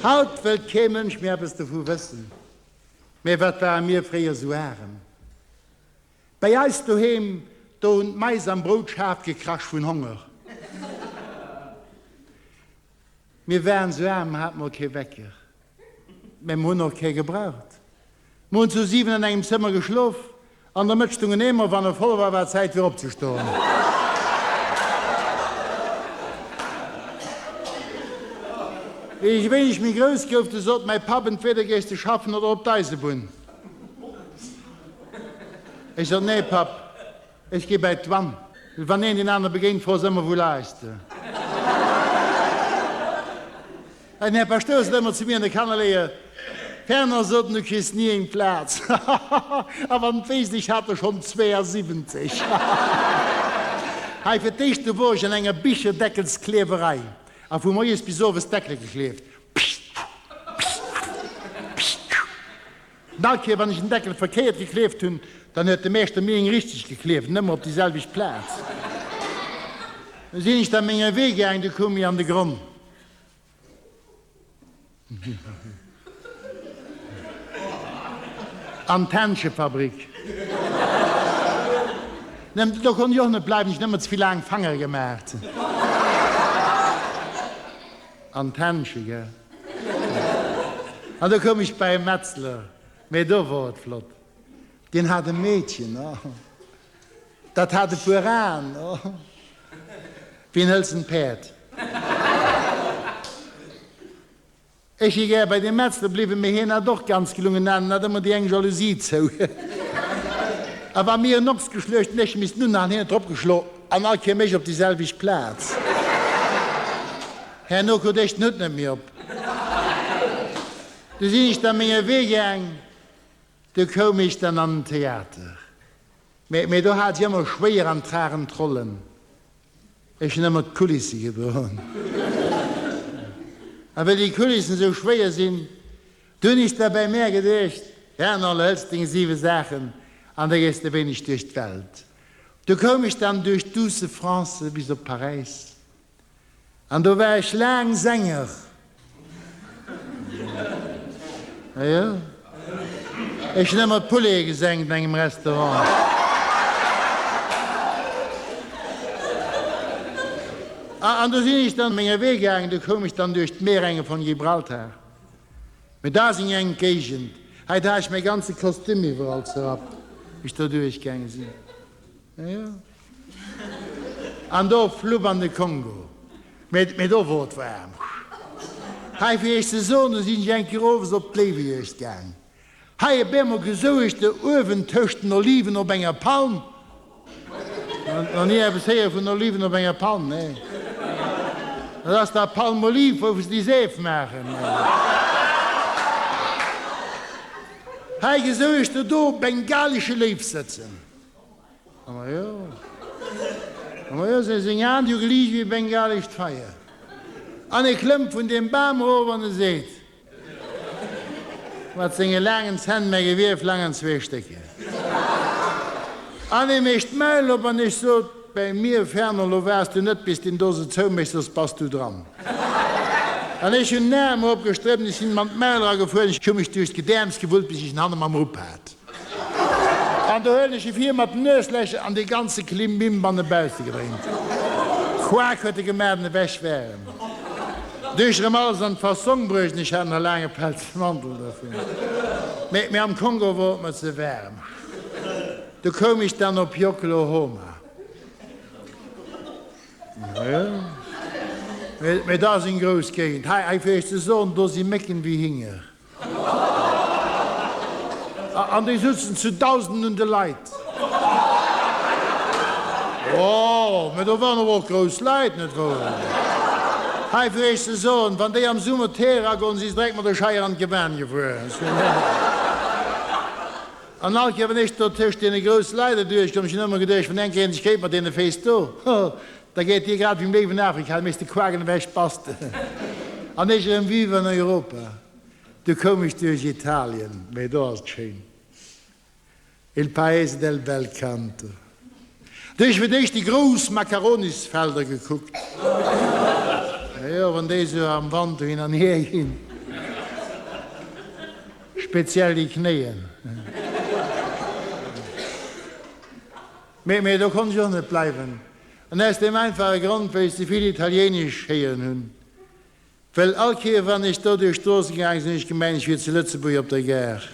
Haut wëllt kee Mënsch méi eppes dovu wëssen. Mä wat ware mir fréier sou arem. Bäi eis doheem, do hunn d'Mais am Broutschaf gekrasch vun Honger. Mir waren sou aarm, mer haten mol kee Wecker. Mä mer hunn och kee gebraucht. Mer hunn zu 7 an engem Zëmmer geschlof, an der Mëtt stung en Eemer, wann e voll war, war et Zäit fir opzestoen. Wéi ech e wéineg méi grouss gouf, du sot mäi Papp, entweder gees de schaffen oder op d'Eisebunn. Ech sot, Nee Papp, Ech gi bäi d'Wann. Wann een deen aner begéint, fro se ëmmer, Wou leis de? Den Här Paschtouer sot ëmmer zu mir an de Kannerléier, Fernand, sot en, du kriss ni eng Plaz. A wann et wéisst, ech hat der schonn 72. Hei fir d'éischt, do wor ech an enger Bicherdeckelskleewerei a vu moies bis owes Deckele gekleeft. An all Kéier wann ech en Deckel verkéiert gekleeft hunn, dann huet de Meeschter mir eng richteg gekleeft, ëmmer op déi selwecht Plaz. Du sinn ech da menger Wee gaang, du koum mir an de Gronn. An d'Händschefabrik. Do konnt ech och net bleiwen, ech hunn ëmmer ze vill laang Fangere gemaacht. An d'Händche, gell. An do koum ech bei e Metzler, mee do wor et flott. Deen hat e Meedchen, oh, dat hat e puer Aen, oh, wéi en hëlzent Päerd. Ech wier gär bei deem Metzler bliwwen, mee hien hat och ganz gelungen Aen an hat ëmmer déi eng Jalousie zou. A wa mir en Ochs geschluecht hunn, ech missten unhalen, hien huet drop geschlo an all Kéier mech op déi selwecht Plaz. Herno krut ech den Hutt net méi op. Du sinn ech da menger Wee gaang, du koum ech dann an den Theater. Mee, mee do hat ech ëmmer schwéier an tragend Rollen. Ech hunn ëmmer d'Kulisse gedroen. A well déi Kulissen esou schwéier sinn, du hunn ech da bäi mär geduecht, Herno hëls deng siwe Saachen an da gees de wéineg duerch d'Welt. Du koum ech dann duerch d'douce France bis op Paräis. An do war ech laang Sänger. Jo, ech hunn ëmmer d'Poulete gesengt an engem Restaurant. An do sinn ech dann menger Wee gaangen, do koum ech dann duerch d'Meerenge von Gibraltar. Mee dat ass eng enk Géigend. Hei, da hat ech mäi ganze Kostüm iwwerall zerrappt, wéi ech do duerchgaange sinn. Jo. An do flupp an de Kongo. Mee do wor et waarm. Hei fir iech ze soen, do sinn ech eng Kéier owes op d'Léiwejuegd gaang. Hei op eemol gesou ech do uewen tëscht den Oliven op enger Palm, nach ni eppes héiere vun Oliven op enger Palm, nee, dat ass da Palmolive, wou se déi Seef maachen. Hei gesou ech der do bengalesche Léiw sëtzen. Amajo, amajo, se seng Aen, déi hu geliicht wéi bengalescht Feier. An e klëmmt vun deem Bam erof an e seet mat senge laangen Zänn, Mäi Gewier flang an zwee Stécker. An e mécht d'Maul op an ech sot, Bäi mir, Fernand, lo waars du net, bis deen do se zoumécht, soss bass du dran. An ech hunn den Aarm eropgestrëppt, ech sinn em an d'Maul eragefuer, ech hu mech duerch d'Gedäerms gewullt, bis ech en hanne mam Rupp hat. An do huelen ech e vir mat den Nueslächer an dee ganze Klimbim bannebausse gedréint. Quaak huet e gemaach an ewech war en. Du ech erëm alles an d'Fassong bruecht an ech hat nach laang e pelze Mantel dovun. Mee, mee am Kongo wor et mer ze waarem. Du koum ech dann op Joklohoma. Mee, mee dat ass eng grouss Géigend. Hei, hei fir iech ze soen, do si Mécken wéi Hinger. An déi sutzen zu Dausenden un de Leit. Oh, mä do waren awer och grouss Leit, net wouer? Hei fir iech ze soen, wann déi am Summer d'Heer eragoen, si se direkt mat der Scheier an d'Gebaan gefuer. An all Kéier, wann ech do tëscht deene grousse Leit erduerch komm, ech hunn ëmmer geduecht, wann eng Kéier een sech kéint mat deene Féiss do, Da geet dir grad wéi Méi vun Afrika, da méchs de Quaken ewech, bass de an ech erëm vive an Europa. Du koum ech duerch Italien, mee do ass et schéin, il paese del bel canto. Du ech fir d'éischt déi grouss Macaronisfelder gekuckt, jo, wann déi esou am Wand do hin an hier ginn. Speziell déi Knéien. Mee do konnt ech och net bleiwen. An aus deem einfache Grond, well ech ze vill Italiéinesch héieren hunn. Well all Kéier wann ech do duerch d'Stroosse gaange sinn, hunn ech gemengt, ech wier zu Lëtzebuerg op der Gare.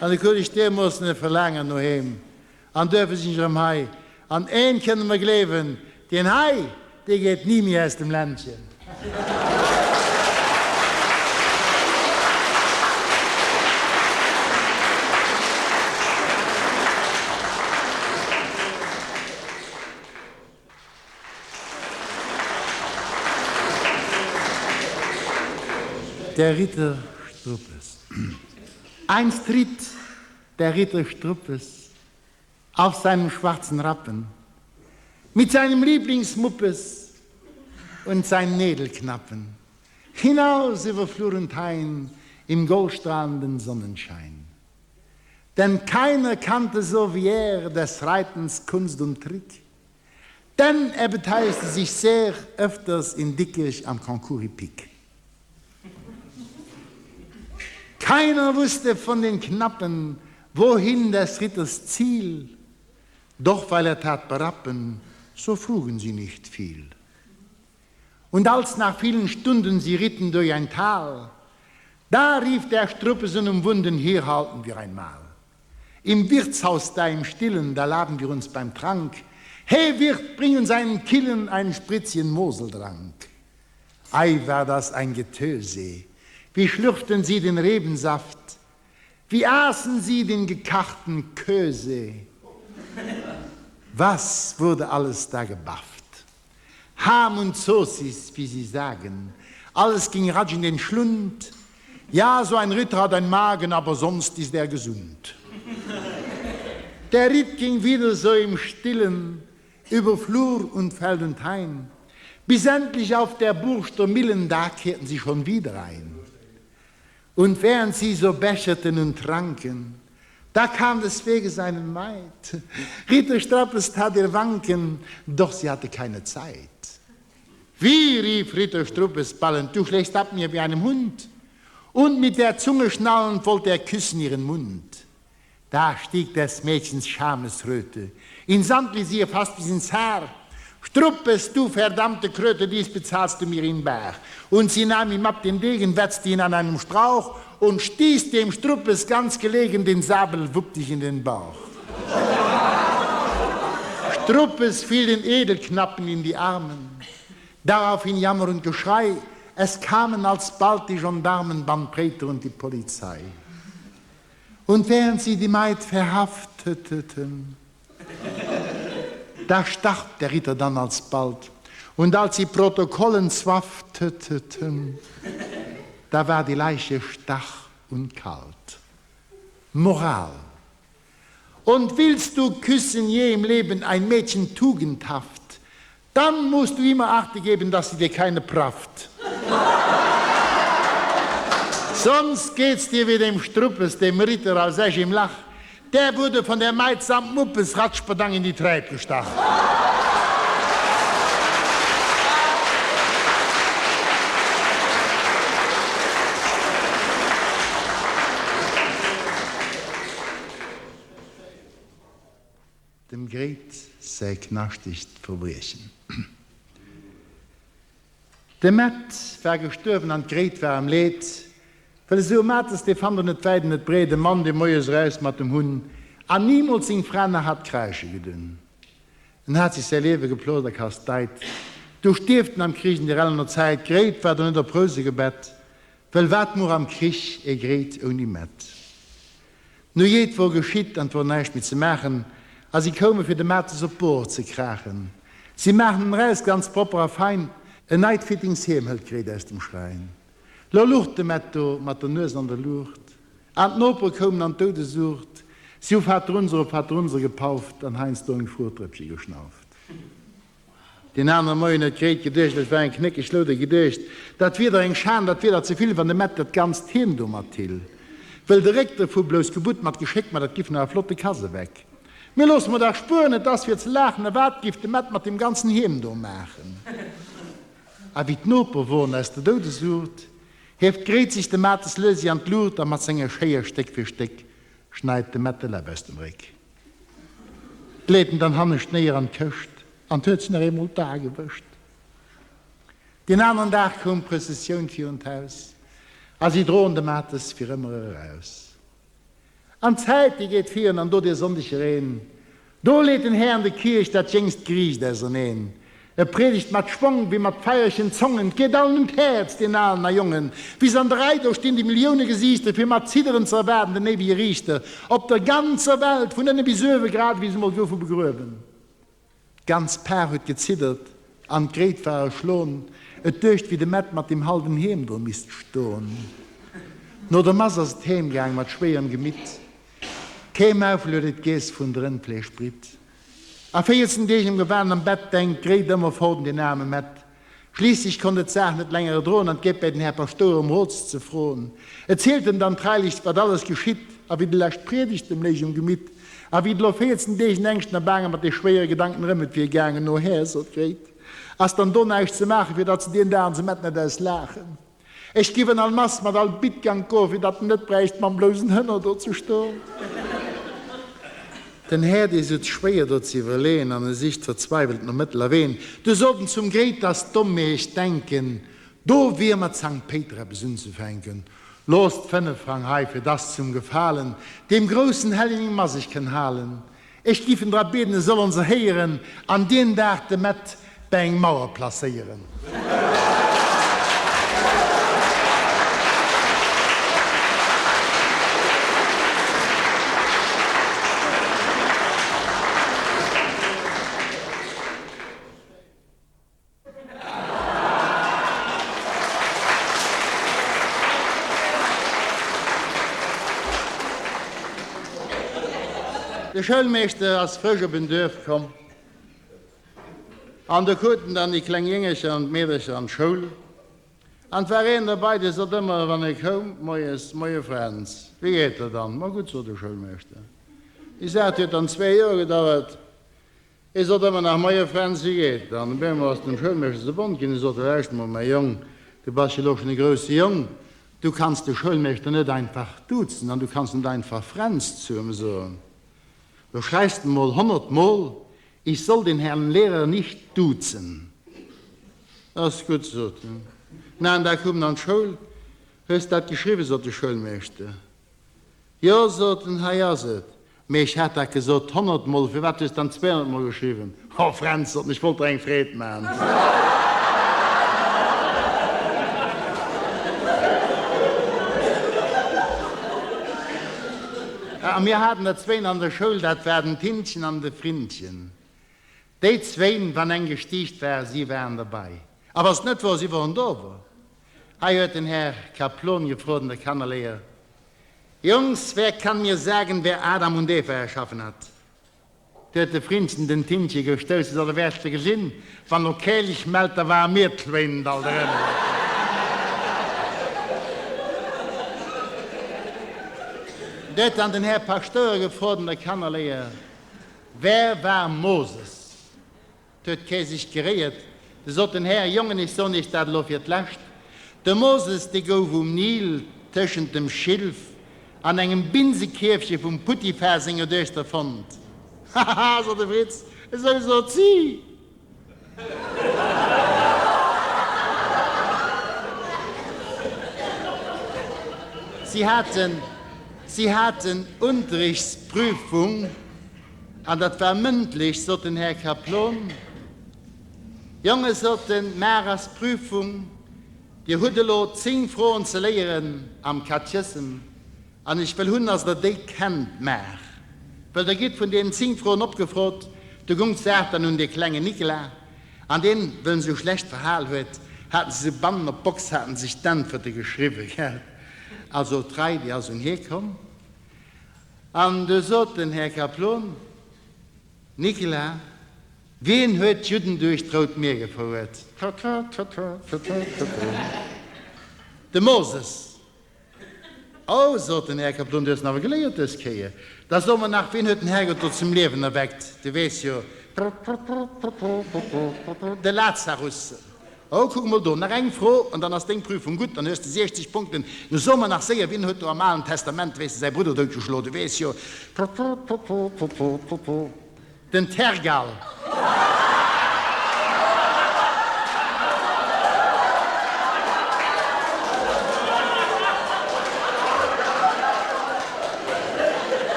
An du krut ech deermoossen e Verlaangen no heem. An duerfir sinn ech erëm hei. An eent kënnt Der mer gleewen, deen hei, dee geet ni méi aus dem Ländchen. Der Ritter Struppes. Einst ritt der Ritter Struppes auf seinem schwarzen Rappen mit seinem Lieblingsmuppes und seinen Edelknappen hinaus über Flur und Hain im goldstrahlenden Sonnenschein. Denn keiner kannte so wie er des Reitens Kunst und Trick. Denn er beteiligte sich sehr öfters in Diekirch am Concours hippique. Keiner wusste von den Knappen, wohin des Ritters Ziel, doch weil er tat berappen, so frugen sie nicht viel. Und als nach vielen Stunden sie ritten durch ein Tal, da rief der Struppesen umwunden, hier halten wir einmal. Im Wirtshaus da im Stillen, da laben wir uns beim Trank. He Wirt, bring uns einen Killen, einen Spritzchen Moseldrank. Ei war das ein Getöse! Wie schlürften sie den Rebensaft, wie aßen sie den gekachten Köse! Was wurde alles da gebafft! Ham und Saucis, wie sie sagen, alles ging ratsch in den Schlund. Ja, so ein Ritter hat ein Magen, aber sonst ist er gesund. Der Ritt ging wieder so im Stillen über Flur und Feld und Hain, bis endlich auf der Burg der Millen, da kehrten sie schon wieder ein. Und während sie so becherten und tranken, da kam des Weges eine Maid. Ritter Strappes tat ihr wanken, doch sie hatte keine Zeit. Wie, rief Ritter Struppes ballend, du schlägst ab mir wie einem Hund. Und mit der Zunge schnallend wollte er küssen ihren Mund. Da stieg des Mädchens Schamesröte, in Sandvisier fast bis ins Haar. Struppes, du verdammte Kröte, dies bezahlst du mir in Bar. Und sie nahm ihm ab den Degen, wetzte ihn an einem Strauch und stieß dem Struppes ganz gelegen den Sabel wuppdig in den Bauch. Struppes fiel den Edelknappen in die Armen. Daraufhin Jammer und Geschrei, es kamen alsbald die Gendarmen, Bandbreiter und die Polizei. Und während sie die Maid verhafteten, da starb der Ritter dann alsbald. Und als sie Protokollen zwafteten, da war die Leiche stach und kalt. Moral. Und willst du küssen je im Leben ein Mädchen tugendhaft, dann musst du immer Achte geben, dass sie dir keine prafft. Sonst geht's dir wie dem Struppes, dem Ritter aus Esch im Lach. Der wurde von der Maid samt Muppes ratschbadang in die Treib gestachen. Dem Gréit säi knaschtegt Verbriechen. De Mätt war gestuerwen an d'Gréit war am Leed, well esou e Mates, dee fannt der net wäit an net breet, e Mann, dee moies eraus mat dem Hunn an nimools seng Fra nach hat kräische gedunn. En hat sech säi Liewe geplot a kasteit. Du stierft en am Krich an der ellener Zäit. D'Gréit war do net op Rouse gebett, well wat much am Krich e Gréit ouni Mett? Nu jee, 't wor geschitt an 't wor näischt méi ze maachen, a si koume fir de Mates op d'Bor ze kraachen. Si maachen en eraus, ganz propper a fein, en neit Fittingshiem hëlt d'Gréit aus dem Schräin. Lo luch de Mett do mat der Nues an der Luucht, an d'Nopere koumen an d'Doudesuucht. Si hu Vaterunser op Vaterunser gepauft an heiansdo eng Fruchtdrëppche geschnauft. Deen anere Moien huet d'Gréit geduecht, et war eng knéckeg Louder geduecht, dat wier der eng Schan, dat wier der ze vill, wann de Mett dat ganzt Hiem do mat hill. Wëll de Réck dervu blouss gebutt mat Geschéck, ma dat giff nach e flotte Kass eweg. Mir loosse mer dach spueren, et ass fir ze laachen, a wat giff de Mett mat deem ganzen Hiem do maachen? A wéi d'Noper woren aus der Doudesuucht. Hieft d'Gréit sech de Mates luesi an d'Luucht a mat senger Schéier Stéck fir Stéck schneit de Mett de Läpp aus dem Réck. Leet en dann hannescht néier an d'Këscht an 't huet se nach eemol d'Ae gewëscht. Deen aneren Dag koum d'Prëssessioun virun d'Haus a si droen de Mates fir ëmmer eraus. An d'Zäit, déi geet virun an do dee Sonndege Reen, do leet den Här an de Kierch dat jéngst Geriicht auserneen. E priedegt mat Schwong wéi mat feieregen Zongen, 't geet allen un d'Häerz, den Alen a Jongen, wéi s'an der Rei do stinn, déi Millioune Gesiichter, fir mat Zidderen ze erwaarden den éiwege Riichter op der ganzer Welt, vun ënne bis uewe, grad ewéi se mol goufe begruewen. D'ganz Par huet geziddert an d'Gréit war erschlon, et duecht wéi de Mett mat deem hallwen Hiem do misst ston. No der Mass ass et heem gaang mat schwéierem Gemitt, kee Maufel huet et giess vun der Rëndfleeschbritt. A 14 Deeg nom Gewan am Bett denkt d'Gréit ëmmer fort un deen aarme Mett. Schliisslech konnt et d'Saach net länger erdroen an geet bäi den Här Paschtouer ëm Rot ze froen. Et zielt em dann treilich wat alles geschitt a wéi de lescht Priedegt em léich um Gemitt a wéi et elo 14 Deeg en Ängschten a Baange mat de schwéiere Gedanken erëm et wier gaangen. No Här, sot d'Gréit, ass dann do näischt ze maachen, fir datt se deen Dag onse Mett net aus laachen. Ech giff an all Mass mat all Bittgank goen, fir datt en net bräicht mam blousen Hënner do ze stoen. Den Här, dee sutz schwéier do ze iwwerleeën an e sicht verzweiwelt no Mëttel a Ween. Du sot en zum Gréit, dass domm, mee ech denken, do wier mat Sankt Péiter eppes unzefänken. Loosst 5 Frang hei, fir dass zum Gefalen deem groussen Helljen eng Mass ech kënn halen. Ech giff en dra bieden, e soll ons erhéieren an dien Dag de Mett bäi eng Mauer placéieren. De Schoulmeeschter ass frësch op en Duerf komm an do kruten dann déi kleng Jéngercher an d'Meedercher an d'Schoul. An 't war een derbei, dee sot ëmmer, wann e koum, moies, Moie Fränz, wéi geet der dann? Ma gutt, sot de Schoulmeeschter. Déi Saach huet dann zwéi Joer gedauert. E sot ëmmer nach, Moie Fränz, wéi geet et? An op eemol ass dem Schoulmeeschter ze bont ginn. E sot, Lauscht mol, mäi Jong, du bass jo elo schonn e grousse Jong, du kanns de Schoulmeeschter net einfach duzen an du kanns net einfach Fränz zu em soen. Lo schreifs de mol honnertmol, ich soll den Herrn Lehrer nicht duzen. Ass gutt, sot en. Na, an da koum en an d'Schoul. Hues dat geschriwwen? sot de Schoulmeeschter. Jo, sot en, hei ass et. Mee ech hat dat gesot honnertmol, firwat hues dann zweehonnertmol geschriwwen? Oh Fränz, sot en, ech wollt der eng Freed man. A mir haten der zwéin an der Schoul, dat war den Tintchen an de Frintchen. Déi zwéin, wann eng gestiicht war, si waren derbei. A wa s net wor, si woren do wor. Hei huet den Här Kaplon gefrot an der Kannerléier, Jungs, wer kann mir sagen, wer Adam und Eva erschaffen hat? Du huet de Frintchen den Tintche gestouss, Solle wäers de gesinn, wann lo Kälich mellt, da ware mir d'Schwéin alt erëm. Du huet dann den Här Paschtouer gefrot an der Kannerléier, Wer war Moses? 't huet kee sech geréiert. Du sot den Här, Jongen, ech soen iech dat elo fir d'lescht, De Moses, dee gouf um Nil tëschent dem Schilf an engem Binsekierfche vum Putiphar senger Duechter fonnt. Hahaha, sot de Fritz, esou sot si. Si haten, si haten Unterrichtsprüfung. An dat war mëndlech, sot den Här Kaplon. Jonge, sot en, maach ass Prüfung, dir hutt elo 10 Froen ze léieren am Katchëssem, an ech wëll hunn, dass der déi kennt. Maach, wëll der gitt vun deenen 10 Froen opgefrot. Du gung d'Saach dann un dee klengen Nicolas, an deen, wëll en sou schlecht verhal huet, haten se sou bannen op d'Box haten sech d'Äntwerte geschriwwen, gell. Also d'Rei, déi ass un hie komm. An du sot den Här Kaplon, Nicolas, wien huet d'Judden duerch d'Rout Mier gefouert? De Moses. Oh, sot den Här Kaplon, du hues en awer geléiert dës Kéier. Da so mer nach, wien huet den Herrgott do zum Liewen erweckt? Du weess jo, de Lazarus. Oh, kuck emol do, nach eng Fro an dann ass deng Prüfung gutt, dann hues de 60 Punkten. Nu so mer nach séier, wien huet do am Alen Testament, weess de, säi Brudder doutgeschlo? Du weess jo. Den Tergal.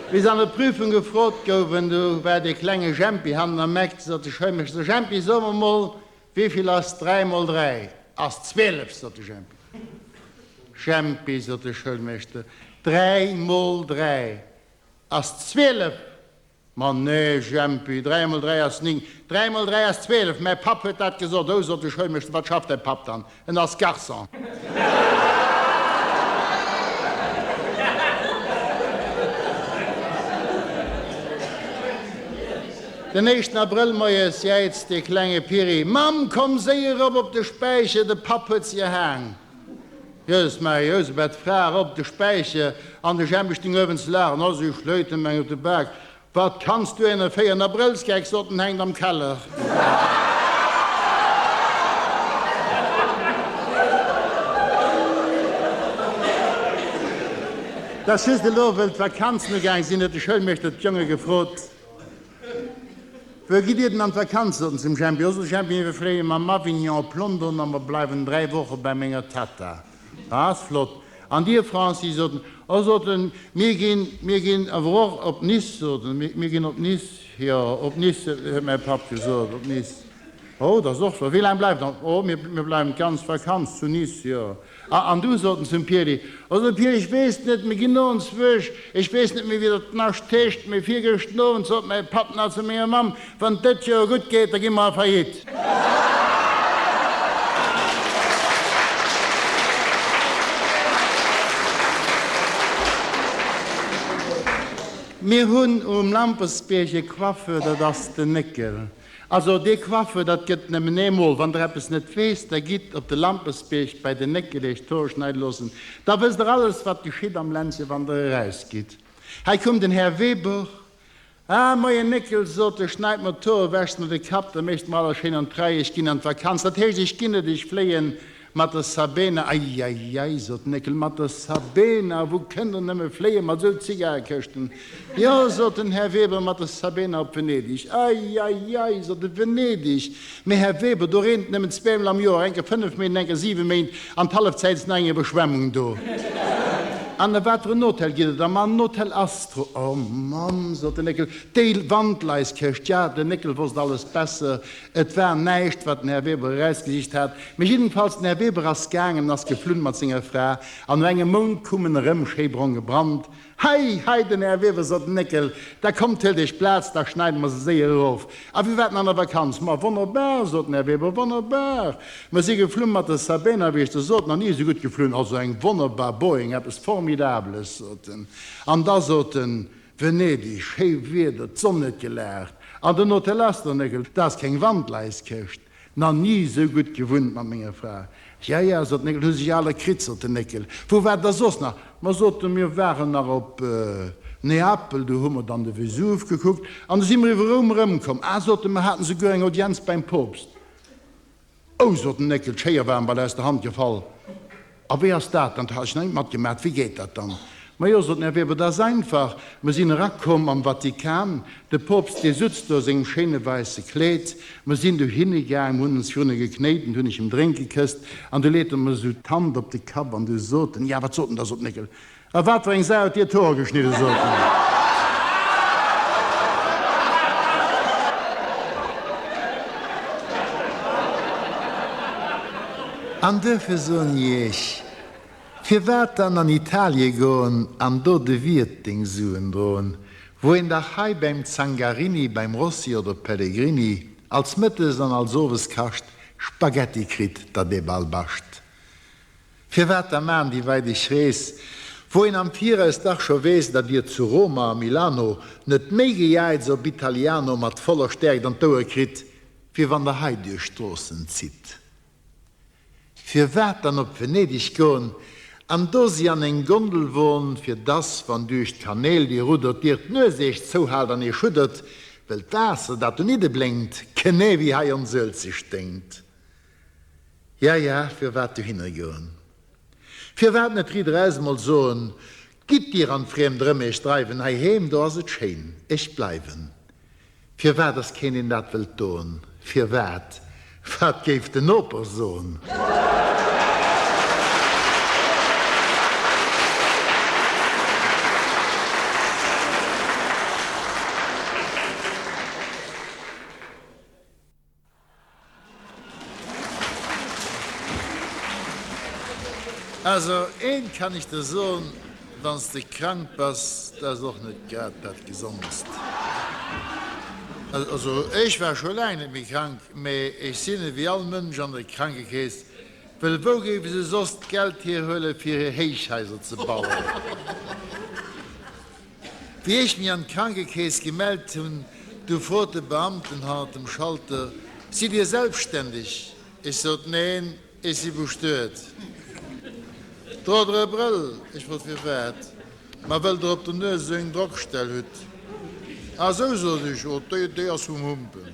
Wéi se an der Prüfung gefrot gouwen, du war dee klenge Jempi hannen am Eck, sot de Schoulmeeschter, So Jempi, so mer mol, wéivill ass dräi mol dräi? Ass 12, sot de Jempi. Jempi, sot de Schoulmeeschter, dräi mol dräi ass 12. Ma nee, Jempi, dräi mol dräi ass ning. Dräi mol dräi ass 12, mäi Papp huet dat gesot. Oh, sot de Schoulmeeschter, wat schafft däi Papp dann? En ass Garçon. Den éischten Abrëll moies jäizt dee klenge Piri, Mamm, komm séier erop op de Späicher, de Papp huet se erhaang. Jëses Maria Jousebett, d'Fra erop de Späicher an de Jempi stung uewen ze laachen, Oh, si schléit em eng op de Bak, Wat kanns du een 4 Abrëllsgeck, sot en, hänkt am Keller. 't ass just elo, wëll d'Vakanzen ugaang sinn, huet de Schoulmeeschter d'Jonge gefrot, Wou gitt dir denn an d'Vakanz? sot en zum Jempi. O, sot de Jempi, mir fléie mam Avignon op London a mer bleiwen 3 Woche bei menger Tatta. Ah, ass flott. An dir, Franci? sot en. Oh, sot en, mir ginn, mir ginn awer och op Nice, sot en, mir ginn op Nice, jo, op Nice, huet mäi Papp gesot, op Nice. Oh, dat ass och flott. Wéi laang bleift der? Oh, mir, mir bleiwen d'ganz Vakanz zu Nice, jo. A, an du? sot en zum Pieri. Oh, sot de Pieri, ech weess net, mir ginn no enzwuesch, ech weess net méi, wéi dat Nascht heescht, mee virgëschten Owend sot mäi Papp nach zu menger Mamm, Wann dët Joer gutt geet, da gi mer a Faillite. Mir hunn um Lampertsbierg e Coiffeur, dat ass den Néckel. Also dee Coiffeur, dat gëtt nëmmen eemol. Wann Der eppes net weess, da gitt op de Lampertsbierg bei den Néckel Iech d'Hoer schneide loossen. Da wësst Der alles, wat geschitt am Ländchen, wann Der erausgitt. Hei koum den Här Weber. Ah, moien Néckel, sot e, schneid mer d'Hoer, wäschs mer de Kapp, da méchs mer alles schéin an d'Rei, ech ginn an d'Vakanz. Dat heescht, ech ginn net, ech fléien mat der Sabena. Ei, ei, ei, sot den Néckel, mat der Sabena, wou kënnt der nëmme fléien mat esou Zigarekëschten? Jo, sot den Här Weber, mat der Sabena op Venedig. Ei, ei, ei, sot e, Venedig! Mee Här Weber, do reent et nëmmen zweemol am Joer, eng Kéier 5 Méint an eng Kéier 7 Méint, an d'Hallefzäit ass nach eng Iwwerschwemmung do. An a wat fir en Hotel gitt Der da? Ma an den Hotel Astro. Oh Mann, sot den Néckel, déi Wandleiskëscht. Ja, den Néckel wosst alles besser. Et war näischt, wat den Här Weber erausgesicht hat. Mee jiddenfalls, den Här Weber ass gaangen, ass geflunn mat senger Fra, an no engem Mount koum en erëm, schéi brong gebrannt. Hei, hei, den Här Weber, sot den Néckel, da kommt, huelt Iech Plaz, da schneide mer se séier erof. A wéi war den an der Vakanz? Ma wonnerbar, sot den Här Weber, wonnerbar! Mer si geflunn mat der Sabena, wéi ech der sot, nach ni esou gutt geflunn, also eng wonnerbar Boeing, eppes Formidables, sot en. An da sot en, Venedig, schéi Wieder, d'Sonn huet gelaacht. An den Hotel Astor, Néckel, dat ass keng Wandleiskëscht. Nach ni esou gutt gewunnt mat menger Fra. Ja, ja, sot den Néckel, hu sech aler kritt, sot den Néckel. Wou waart der soss nach? Mer soten, mir waren nach op Neapel, do hu mer dann de Vesuv gekuckt an du si mer iwwer Roum erëmkomm. Ah, sot en, mer haten souguer eng Audienz beim Poopst. Oh, sot den Néckel, d'Schéier war em bal aus der Hand gefall. A wéi ass dat dann? Dat hat ech nach net matgemaat. Wéi geet dat dann? Majo, sot den Här Weber, dat ass einfach. Mer sinn erakomm am Vatikan, de Poopst, dee sutz do a sengem schéine wäisse Kleed. Mer sinn dohinne gaang, mer hunn ons virun e geknéit an du hunn ech em drénke kësst an du leet e mer esou d'Hand op de Kapp an du sot en, ja, wat sot en da, sot den Néckel, A wat fir eng Sau huet dir d'Hoer geschnidden, sot en. An duerfir soen ech iech, Firwat dann an Italie goen an do de Wiert deng Suen droen, wou een dach hei beim Zangarini, beim Rossi oder Pellegrini als Mëttes an als Oweskascht Spaghetti kritt, datt ee bal bascht? Firwat da maan déi weideg Rees, wou een am Viraus dach scho weess, datt dir zu Roma a Milano net méi Gejaiz op Italiano mat voller Stäerkt an d'Ouer kritt, wéi wann der hei duerch d'Stroossen zitt? Firwat dann op Venedig goen? An do si an eng Gondel won, fir dass, wann duerch d'Kanäl déi ruddert, dir d'Nues iech zouhaalt an iech schuddert, well d'Waasser, dat donidde blénkt, genee wéi hei ons Uelzecht sténkt. Ja, ja, firwat dohinner goen? Firwat net riit eraus emol soen, Gitt dir an d'Friemd erëm iech dreiwen, heiheem, do ass et schéin, ech bleiwen. Firwat ass keen deen dat wëllt doen? Firwat? Wat géif den Noper soen? Also eent kann ech der soen, wann s de krank bass, dat ass och net grad dat Gesondst. Also ech war scho laang net méi krank, mee ech sinn ewéi all Mënsch an der Krankekeess, well wou géife se soss d'Geld hierhuele fir hir Héichhaiser ze bauen? Wéi ech mech an d'Krankekeess gemellt hunn, du frot de Beamten hannert dem Schalter, Sidd Dir selbstständeg? Ech sot, Neen, ech si bestuet. Drot Der e Brëll? Ech frot firwat. Ma wëll Der op der Nues esou eng Drockstell hutt. Ah sou, sot ech, oh déi, déi ass vum Humpen.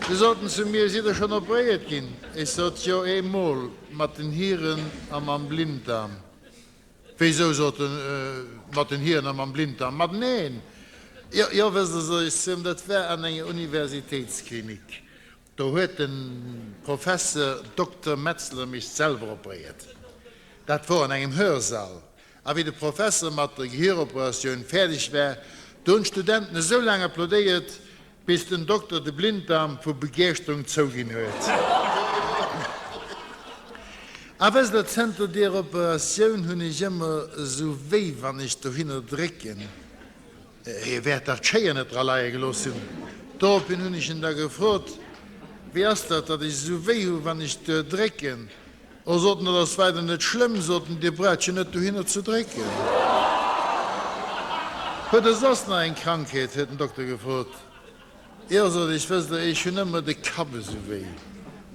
Se soten zu mir, Sidd Der schonn operéiert ginn? Ech sot, Jo, eemol, mat den Hiren a mam Blinddarm. Wéisou, sot en, mat den Hiren a mam Blinddarm? Mat den Aen? Jo, jo, wësst Der, sot ech zu him, dat war an enger Universitéitsklinik. Do huet de Professer Dokter Metzler mech selwer operéiert. Dat wor an engem Hörsall. A wéi de Professer mat der Gehieroperatioun fäerdeg war, do hunn d'Studenten esou laang applaudéiert, Bis den Dokter de Blinddarm vu Begeeschterung zouginn huet. A wësst der, zënter deer Operatioun hunn ech ëmmer esou wéi wann ech dohinner drécken. Hie wäert dach d'Schéier net dra leie gelooss hunn. Dorophin hunn ech en da gefrot, Wéi ass dat, datt ech esou wéi hu wann ech duer drécken? Oh, sot en, dat ass weider net schlëmm, sot en, Dir braucht jo net dohinner ze drécken. Huet Der soss nach eng Krankheet? huet den Dokter gefrot. Jo, sot ech, wësst Der, ech hunn ëmmer de Kapp esou wéi.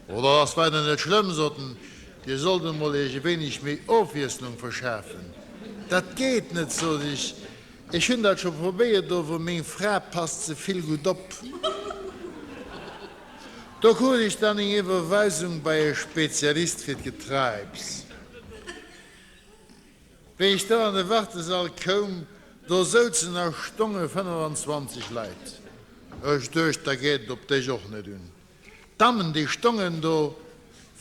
Oh, dat ass weider net schlëmm, sot en, Dir sollt emol Iech e wéineg méi Ofwiesslung verschafen. Dat geet net, sot ech, ech hunn dat scho probéiert, ower meng Fra passt ze vill gutt op. Do krut ech dann eng Iwwerweisung bei e Spezialist fir d'Getreibs. Wéi ech do an de Wartesall koum, do souzen a stonge 25 Leit. Ech duecht, da geet et op dech och net un. D'Dammen, déi stongen do,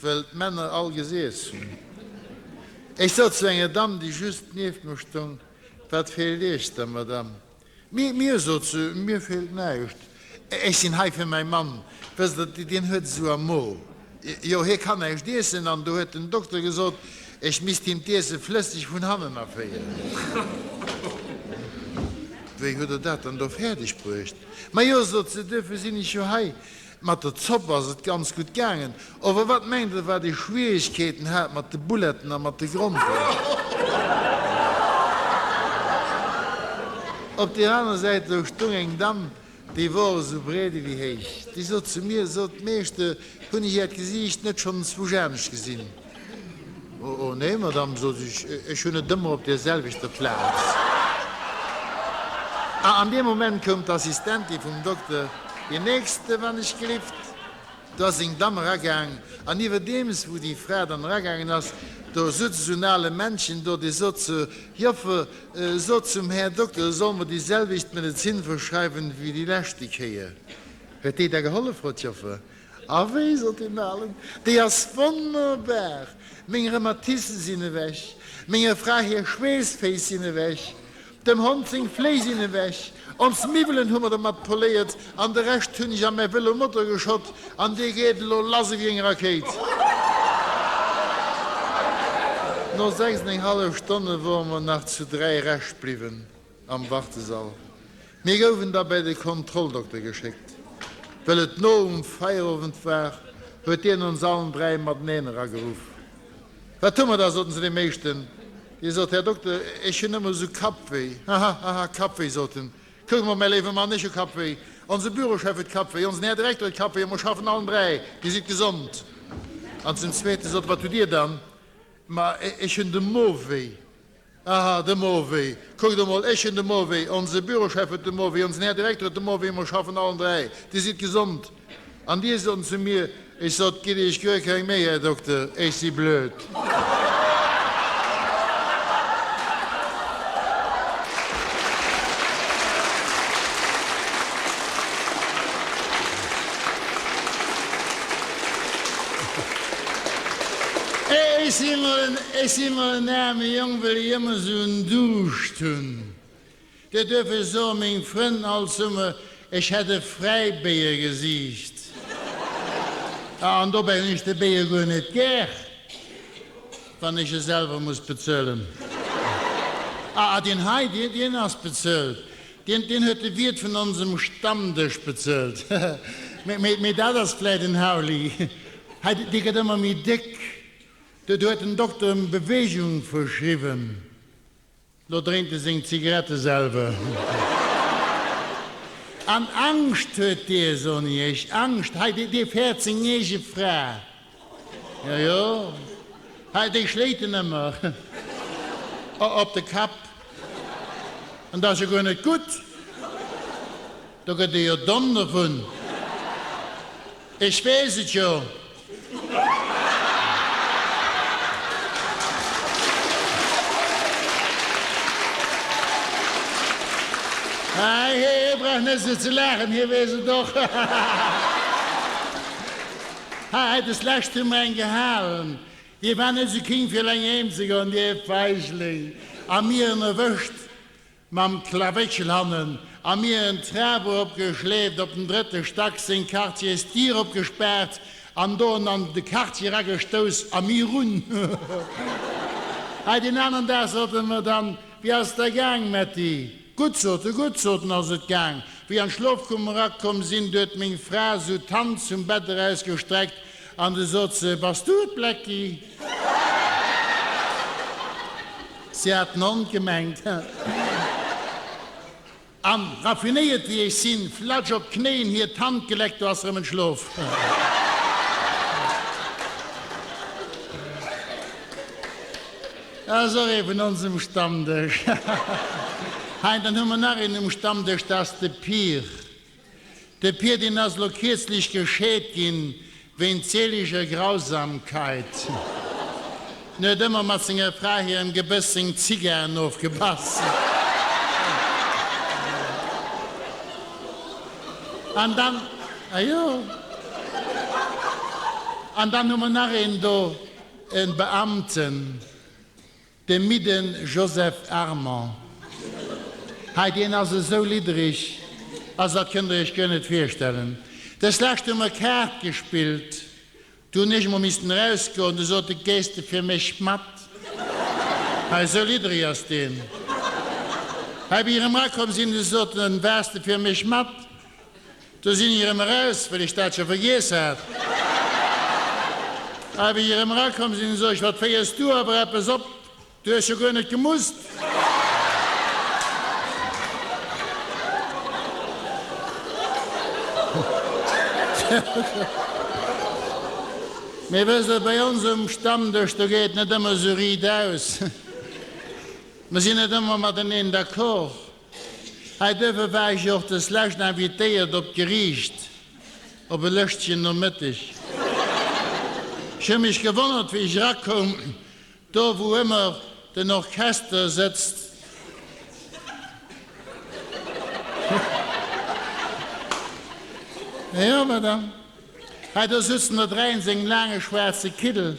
wëll d'Männer all gesiess hunn. Ech sot zu enger Damm, déi just nieft mer stong, Wat feelt Iech da, Madame? Mir, mir, sot se, mir feelt näischt. Ech sinn hei fir mäi Mann. Wësst Der, dien huet esou am Mo. Jo, hie kann näischt iessen an do huet den Dokter gesot, ech misst him d'Iesse flësseg vun hannen aféieren. Wéi hutt Der dat dann do fäerdeg bruecht? Majo, sot se, duerfir sinn ech jo hei. Mat der Zopp ass et ganz gutt gaangen. Ower wat mengt Der, wat ech Schwieregkeeten hat mat de Bouletten a mat de Gromperen? Op deer aner Säit do stung eng Damm, déi wor esou breet ewéi héich. Déi sot zu mir, Sot, Meeschter, hunn ech Äert Gesiicht net schonn enzwousch anescht gesinn? O nee, Madame, sot ech, ech hunn et ëmmer op deer selwechter Plaz. A an deem Moment koum d'Assistentin vum Dokter, Deen nächste, wann ech gelift. Do ass eng Damm eragaang, an iwwerdeems wou déi Fra dann eragaangen ass, do sutz esou en ale Männchen do, dee sot zur Joffer, Sot zum Här Dokter, e soll mer déi selwecht Medezin verschreiwen wéi déi leschte Kéier. Huet déi da gehollef? frot d'Joffer. A wéi, sot deen Alen, déi ass wonnerbar! Meng Rheumatissen sinn ewech, menger Fra hir Schweessféiss sinn ewech, dem Hond seng Fléi sinn ewech, ons Miwwelen hu mer dermat poléiert an de Rescht hunn ech a mäi Vëlomotor geschott an dee geet elo lass ewéi eng Rakéit. No 6 an eng hallef Stonne wore mer nach zu 3 Rescht bliwwen. Am Wartesall. Mir gouwen da bäi de Kontrolldokter geschéckt. Well et no um Feierowend war, huet dien ons allen 3 mateneen erageruff. Wat hu mer da? soten se deem éischten. Dee sot, Här Dokter, ech hunn ëmmer esou Kappwéi. Haha, haha, Kappwéi, sot en. Kuck emol, mäi léiwe Mann, ech hu Kappwéi, onse Bürochef huet Kappwéi, onsen Här Direkter huet Kappwéi a mer schaffen allen 3, Dir sidd gesond. An zum zweete sot e, Wat hutt Dir dann? Ma ech hunn de Mo wéi. Aha, de Mo wéi. Kuckt emol, ech hunn de Mo wéi, onse Bürochef huet de Mo wéi, onsen Här Direkter huet de Mo wéi, mer schaffen allen dräi. Dir sidd gesond. An Dir soten zu mir, ech sot, Gitt Iech guer keng Méi, Här Dokter, ech si blöd. Ech si mol, ech si mol en aarme Jong, well ech ëmmer esou en Duuscht hunn. Dir duerf ech soen, meng Frënn all Summer, ech hätt e Fräibéiergesiicht. An dobäi hunn ech de Béier guer net gär, wann ech e selwer muss bezuelen. A deen hei, deen ass bezuelt. Deen, deen huet de Wiert vun onsem Stammdësch bezuelt. Mee, mee dat ass vläit en Hauli. Hei, dee gëtt ëmmer méi déck. Do huet den Dokter em Beweegung verschriwwen. Lo dréint e seng Zigarette selwer. An Angscht huet dee, soen ech iech, Angscht. Hei, dee, dee fäert seng eege Fra. Jo, jo, hei, déi schléit en ëmmer op de Kapp. An dat ass jo guer net gutt, do gëtt ee jo domm dovun. Ech weess et jo. Hei, hie brauch net esou ze laachen, hie weess et och. Hei, des Lescht hu mer eng gehalen, dee war net esou king fir eleng heem ze goen, dee Feigling, a mir en erwëscht mam Klawétschel hannen, a mir en d'Trap erop geschleeft op den drëtte Stack, seng Quartiersdier opgespaart an do en an de Quartier eragestouss a mir run. Hei, deen aneren Dag sot e mer dann, Wéi ass et der gaang, Metty? Gutt, sot e, gutt, sot en, ass et gaang. Wéi an d'Schlofkummer erakomm sinn, du huet meng Fra sou d'Hand zum Bett erausgestreckt an du sot se, Bass du et, Blecki? Si hat den Hond gemengt. An, raffinéiert wéi ech sinn, flatsch op d'Knéien, hir d'Hand geleckt, du ass erëm entschlof. Dat ass och ee vun ons um Stammdësch. Hei, dann hu mer nach een um Stammdësch, dat ass de Pir. De Pir, deen ass elo kierzlech gescheet ginn, wéint seeleger Grausamkeit. En huet ëmmer mat senger Fra hirem Gebëss seng Zigaren ofgebass. An dann, ajo, an dann hu mer nach een do, e Beamten. De midden Joseph Armand hei, deen ass esou liddereg, also dat kënnt der iech guer net virstellen. Des lescht hu mer Kaart gespillt, du hunn ech emol missten erausgoen, du sot e, Gees de fir mech mat? Hei, esou liddereg ass deen. Hei, wéi ech erëm erakomm sinn, du sot en, Waars de fir mech mat? Du sinn ech erëm eraus, well ech dat scho vergiess hat. A wéi ech erëm erakomm sinn, sot ech, Wat féiers du awer eppes op? Du hues jo guer net gemusst. Mee wësst Der, bei ons um Stammdësch, do geet et net ëmmer esou riit aus. Mer sinn net ëmmer mateneen d'accord. Hei duerfir war ech och des lescht invitéiert op d'Geriicht op e lëschtegen Nomëtteg. Ech hu mech gewonnert wéi ech erakoum, do wou ëmmer den Orchester sëtzt. Jo, Madame, hei do sutzen der 3 in sengem laange schwaarze Kittel.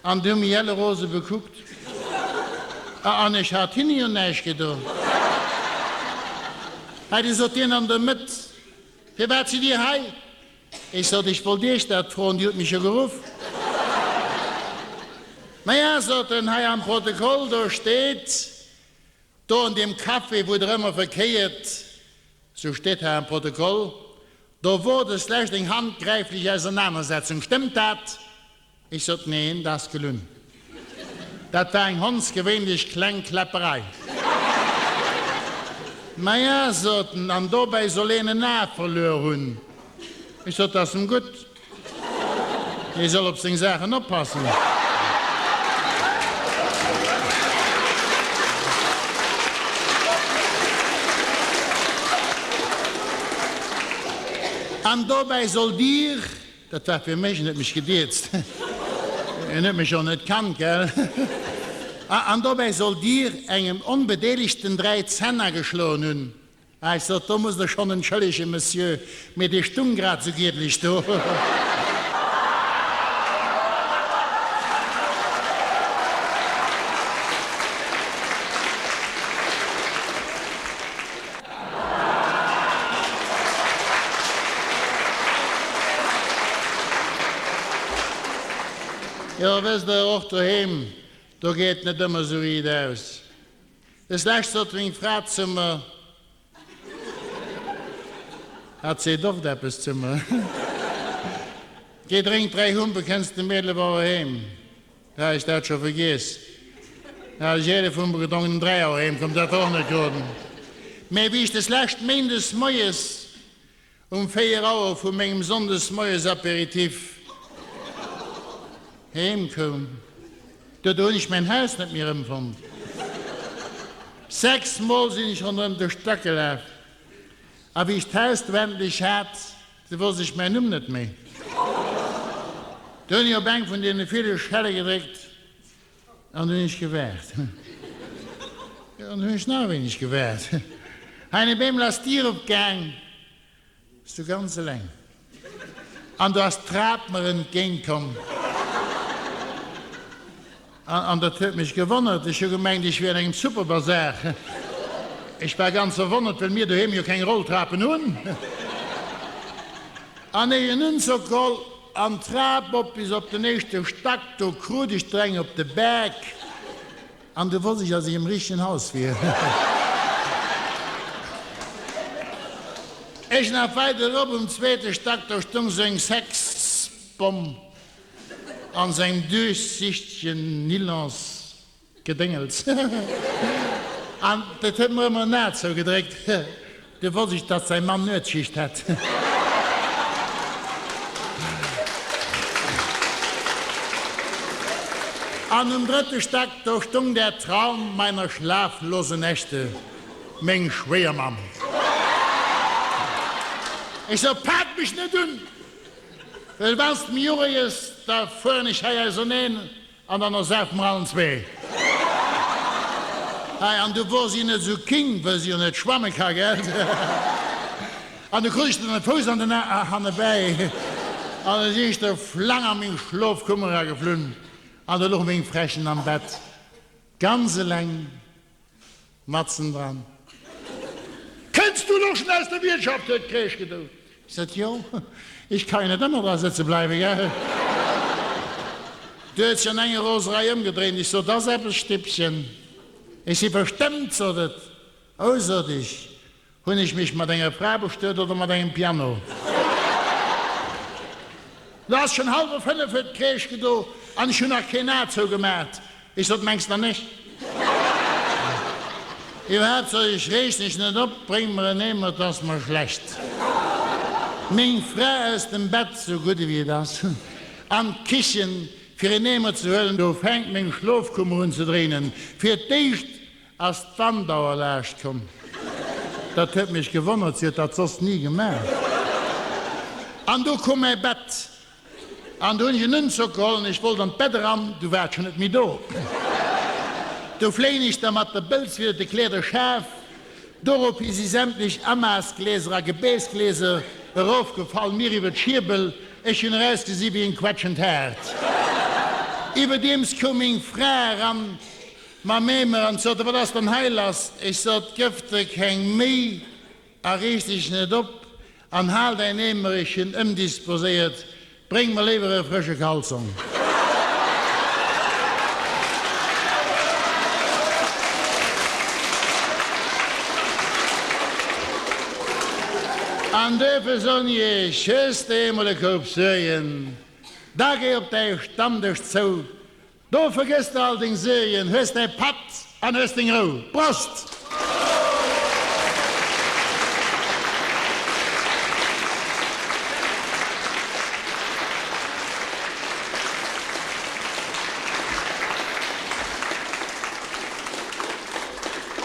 An du hu mi elle rose bekuckt. A an ech hat hinne jo näischt gedo. Hei, du sot dien an der Mëtt, firwat sidd Dir hei? Ech sot, ech wollt Iech dat froen, Dir hutt mech jo geruff. Maja, sot en, hei am Protokoll, do steet, do an deem Café, wou Der ëmmer verkéiert, sou steet hei am Protokoll, do wor deslescht eng handgräiflech Ausernanersetzung. Stëmmt dat? Ech sot, Neen, dat ass gelunn. Dat war eng hondsgewéinlech kleng Kläpperei. Maja, sot en, an dobäi soll een en A verluer hunn. Ech sot, Dat ass em gutt. Hie soll op seng Saachen oppassen. An dobäi soll Dir, dat war fir mech, en huet mech gedierzt, en huet mech jo net kannt, gell, an dobäi soll Dir engem Onbedeelegten 3 Zänn ageschloen hunn. Ah, ech sot, do musst Der schonn entschëllegen, Monsieur, mee dee stung grad esou giedlech do. Jo, wësst Der, och doheem, do geet net ëmmer esou riit aus. Des Lescht sot meng Fra zu mer, Hat seet oft eppes zu mer, Géi drénk 3 Humpe, kënns de Mädelerbauer heem. Da hat ech dat scho vergiess. Da hat ech 11 Humpe gedronken, um 3 Auer heem komm, dat war och net goden. Mä wéi ech des Lescht méindes moies Um 4 Auer vu mengem Sonndesmoies-Aperitif heem koum, do do hunn ech mäin Haus net méi erëmfonnt. 6 mol sinn ech ronderëm de Stack gelaf, a wéi ech d'Haus du endlech hat, du wosst ech mäin Numm net méi. Du hunn ech op eng vun deene ville Schelle gedréckt an du hunn ech gewaart. An du hunn ech nach e wéineg gewaart. Hein op eemol ass d'Dier opgaang. Bass du ganz eleng? An do ass d'Trap mer entgéint komm. An dat huet mech gewonnert. Ech hu gemengt, ech wier an engem Superbazar. Ech war ganz verwonnert, well mir doheem jo keng Rolltrapen hunn. An ech en Unzock geholl an d'Trap op bis op den éischte Stack. Do krut ech der eng op de Bak. An du wosst ech, dass ech am richtegen Haus wier. Ech nach weider erop um zweete Stack, do stung sou eng Sexbomm an sou engem duerchsichtegen Nylonsgedéngels. An dat huet mer ëmmer en A zougedréckt. Du wosst ech, dass säi Mann Nuetsschicht hätt. An um drëtte Stack, do stung der Traum meiner schlaflosen Nächte, meng Schwéiermamm. Ech sot, Pak mech net un, well wann s de mech uréiers, da fueren ech hei auserneen An dann ersäf mer allen zwee. Hei, an du wor si net esou king, wëll si jo net schwamme ka, gell? An du krut ech dann e Fouss an den A hannebäi, an da sinn ech der flang a meng Schlofkummer erageflunn, an do louch meng Frächen am Bett, ganz eleng. Matzen dran. Kënns du elo schon aus der Wiertschaft? huet d'Kreesch gedout. Ech sot, Jo, ech ka jo net ëmmer dra sëtze bleiwen, gell? Du huet sech an enger Roserei ëmgedréint. Ech sot, Ass eppes, Stippchen? Ech si verstëmmt, sot et. Oh, sot ech, Hunn ech mech mat enger Fra bestuet oder mat engem Piano? Lo ass schon halwer 5, huet d'Kreesch gedo, an ech hunn nach keen A zougemaacht. Ech sot, Mengs der nech? Iwwerhaapt, sot ech, reeg dech net op, bréng mer en Eemer, 't ass mer schlecht. Meng Fra aus dem Bett, sou gutt ewéi et ass, an d'Kichen, fir en Eemer ze huelen. Do fänkt meng Schlofkummer un ze dréinen. Fir d'éischt Ass d'Wandauer laascht komm? Dat huet mech gewonnert, si huet dat soss ni gemaach. An du koum mäi Bett an du hunn ech en Unzock geholl an ech wollt an d'Bett eran, du war et schon net méi do. Du fléien ech da mat der Bëlz widder de Kleederschaf, dorophi si sämtlech Amasgläser a Gebäässgläser erofgefall, mir iwwer d'Schierbel, ech hunn erausgesi wéi en quetschend Haart. Iwwerdeems koum meng Fra eran. Mam Eemer an sot, Wat ass dann hei lass? Ech sot, Gëff der keng Méi a reeg dech net op an hal däin Eemer, ech hunn ëmdisposéiert, bréng mer léiwer e frësche Kalzong. An duerfir soen ech, Hues de eemol e Koup Suergen, da géi op däi Stammdësch zou, Do vergëss de all deng Suergen, hues däi Patt an hues deng Rou. Prost!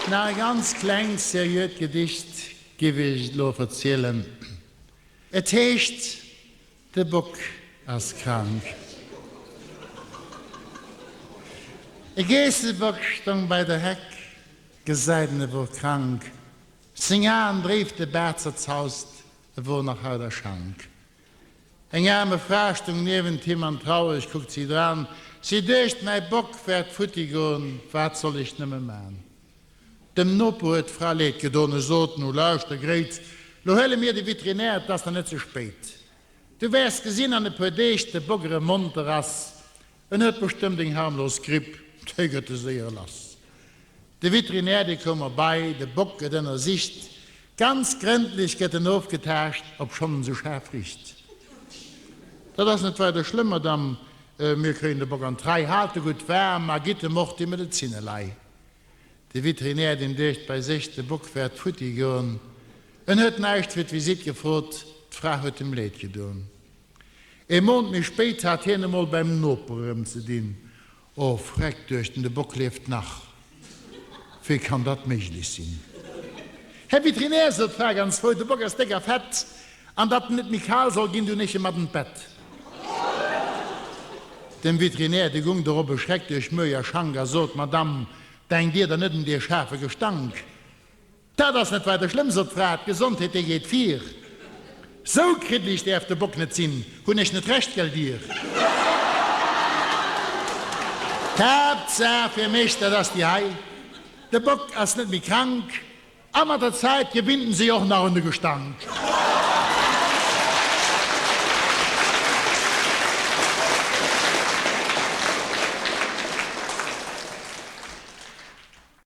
Nach e ganz klengt seriöt Gedicht giff ech elo verzielen. Et heescht, de Bock ass krank. E Geessebock stong bei der Heck, gesäit en, e wor krank. Seng Aen dréif, de Baart zerzaust, e wor nach haut a Schank. Eng aarme Fra stung niewent him an traureg kuckt si dran. Si duecht, Mäi Bock wäert futti gon, wat soll ech nëmme man? Dem Noper huet d'Fra leed gedon, e sot, Nu lauschter, Gréit, lo huele mir de Veterinär, 't ass nach net ze spéit. Du wäers gesinn an e puer Deeg, de Bock erëm monter ass. En huet bestëmmt eng harmlos Gripp, déi gëtt e séier lass. De Veterinär, dee koum erbei, de Bock gëtt ënnersicht, ganz grëndlech gëtt en ofgetaascht, obschonn en sou schaarf richt. Dat ass net weider schlëmm, Madame, mir kréien de Bock an d'Rei, haalt e gutt waarm a gitt em och déi Medezin elei. De Veterinär, deen duecht bei sech, de Bock wäert futti goen. En huet näischt fir d'Visitt gefrot, d'Fra huet em leed gedoen. Ee Mount méi spéit hat hien emol beim Noper erëm ze dinn. O Freck, duecht en, de Bock lieft nach. Wéi kann dat méiglech sinn? Här Veterinär, sot d'Fra ganz frou, de Bock ass déck a fett, an datt en net méi kal soll ginn, dunn ech e mat an d'Bett. Dem Veterinär, dee gung dorop e Schreck duerch Muerg a Schank a sot, Madame, denkt Dir dann net un dee schaarfe Gestank? Dat ass net weider schlëmm, sot d'Fra, d'Gesondheet, déi geet vir. Sou kriddleg däerf de Bock net sinn, hunn ech net Recht, gell Dir? D'Haaptsaach fir mech, dat ass déi hei, De Bock ass net méi krank a mat der Zäit gewinnt en sech och nach un de Gestank.